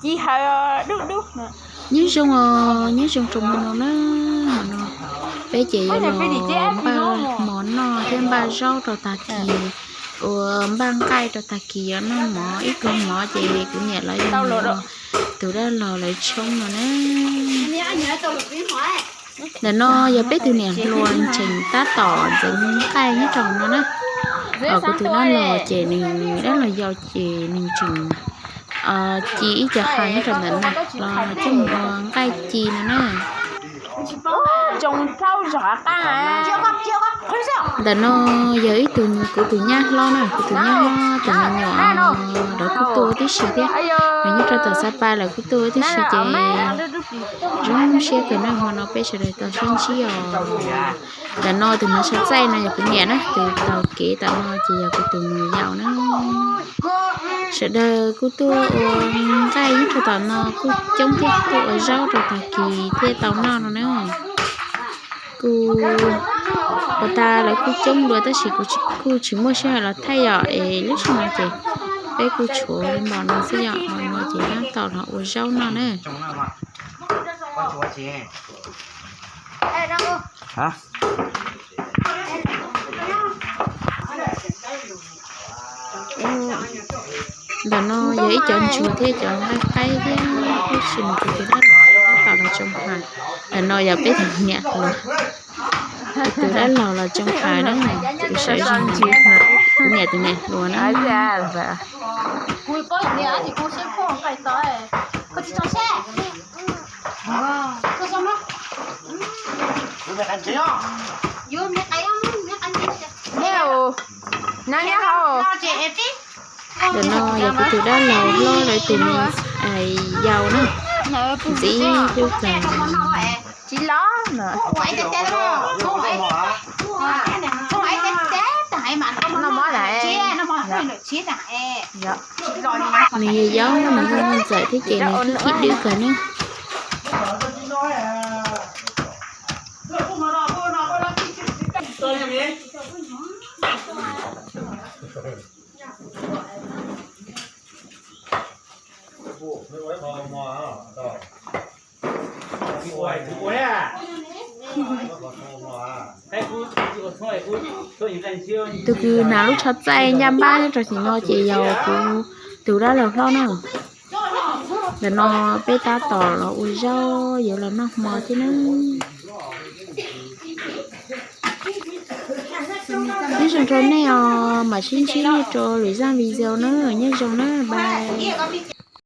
Ci hav dub dub. Nyob zoo os, nyob zoo rau hmo no na, hmo no peb ces yuav los npaj mov noj thiab npaj zaub rau tag kis, ua npaj nqaij rau tag kis yuav noj mov ib pluag mov ces kuv niam lawv yuav mus ua tus dab laug lawv tshoob no na. Ntawm no yog peb tus niam hluas tseem tab tom ntxeev nqaij nyob rau no na. Ho kuv tus dab laug ces nws dab laug yau ces nws tseem ci ib co hav nyob rau ntawm no los coj mus ua nqaij ci no na. Ntawm no yog ib tug kuv tus nyab hlob na, kuv tus nyab hlob tus me nyuam lawv kuj tuaj tib si thiab, nws nyob rau tom Xab Paj lawv kuj tuaj tib si ces zoo siab kawg na, hmo no peb sawv daws tau sib ntsib os. Ntawm no tus hnav tsho txaij no yog kuv niam na, tus taug kev tom no ces yog kuv tus me nyuam yau na. Sawv daws kuj tuaj ua nqaij nyob rau tom no kuj coob thiab, tuaj ua zaub rau tag kis thiaj tau noj no na. Kuj ua tas lawv kuj coob dua tab sis kuv kuj tsis muaj sij hawm los thaij yom, es lub sij hawm no ces peb kuj tshuav li npaum no xwb yom, hmo no ces tab tom los ua zaub noj na. Ntawm no yog ib cov ntsuag thiab cov nqaij qaib thiab, tab sis mas kuv tus dab laug tab tom los tsoo hav. Ntawm no yog peb tus niam hluas, kuv tus dab laug los tsoo hav na, kuv sawv ntsis, kuv niam tus niam hluas na. Ntawm no yog kuv tus dab laug hlob lawv tus me yau na, ntxiv lub kawg. Nws yog yaub, nws yog ntxawm thiab ces nws twb khib dwb kawg ne. Tus kws hnav lub tsho txaij ncaj npab nyob rau tim no ces yog kuv tus dab laug hlob na. Ntawm no peb tab tom los ua zaub yuav los noj hmo thiab na. Nyob zoo rau nej os, mam sib ntsib nej rau lwm zaj video na, nyob zoo na, bye.